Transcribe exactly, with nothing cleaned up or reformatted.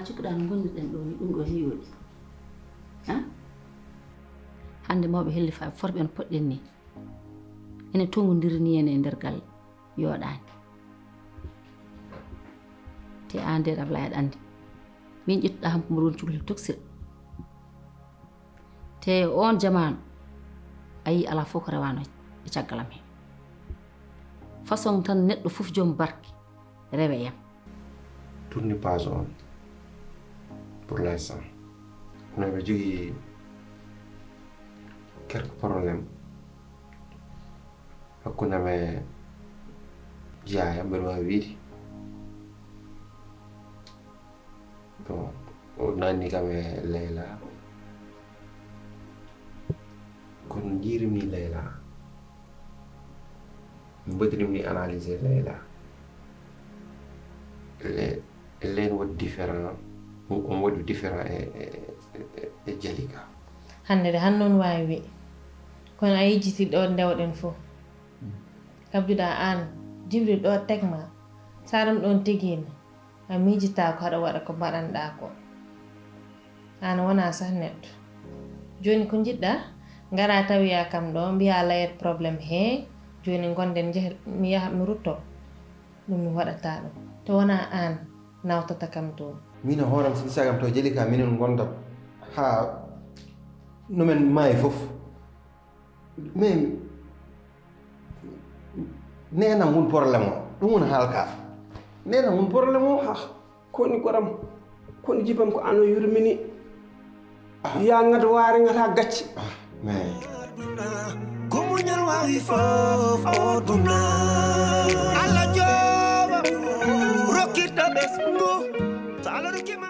Cikkuɗaa no ngondirɗen ɗoo ni, ɗum ɗoo ni yooɗi. Ha? Hannde mawɓe hellifaaɓe forɓe no poɗɗen ni. Ene tonngondiri ni en e nder galle, yooɗaani. Te aan nde Ablaye aɗa anndi. Min ƴettuɗaa kam ko mboɗo woni cukalel toksirɗo. Te oon jamaanu, a yii alaa fof ko rewaano e caggal am heen. Façon tan neɗɗo fof joom barke, rewe yam. Tourni page on pour l'instant. Mais mbiɗa jogii quelques problèmes hakkunde am e Yaya, mbeɗa waawi wiide. Bon, o nanni kam e Leyla. Kono njiirimmi Leyla. Mboɗo rimni analyser Leyla. Le- leen waɗi différent, on waɗi différent e, e, e, e Jalika. Hannde de han noon waawi wi. Kono a yejjiti ɗo ndewɗen fof. Kabjuɗa aan, Jibril ɗo teg ma. Sa ɗum ɗon tegiima, a miijitaako haɗa waɗa ko mbaɗanɗa ko. Aan wona sah neɗɗo. Jooni ko njiɗɗa? Ngara tawiya kam ɗo, mbiya layat problème he. Jooni ngonden, njeh- mi yaha mi rutto. Ɗum mi waɗata ɗum. To wona aan nawtata kam toon. Min e hooram, sidi sagam to Jalika minen ngondam. Ha no men maayi fof. Mais nenam woni problème o. Ɗum woni haalka. Nenam woni problème o. Ha, koni goram, koni jibam ko ano yurmini. Ya ngad waare ngata gacce. Mais Ko muñal waawi fof o ɗum na. Allah jooba rokkirta ɓesngu. So Allah rokkima